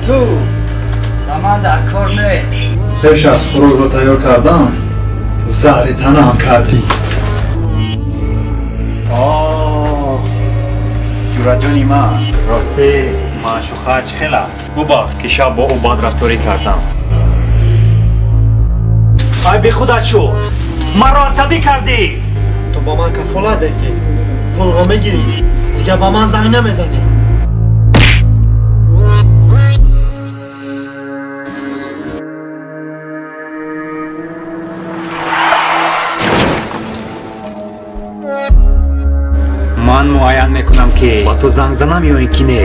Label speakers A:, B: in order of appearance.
A: Ту ба ман дар кор не.
B: Пеш аз хӯрокро тайёр кардан заҳри танаам кардӣ.
C: Оҳ, ҷураҷони ман, росте маъшуқа чӣ хел аст? Бубахш, ки шаб бо ӯ бадрафторӣ кардам. Ай бехудат шуд, маро асабӣ кардӣ.
D: Ту ба ман кафолат де, ки пулро мегирӣ, дигар ба ман занг намезанӣ.
C: Ман муайян мекунам, ки ба ту занг занам ё ин ки не.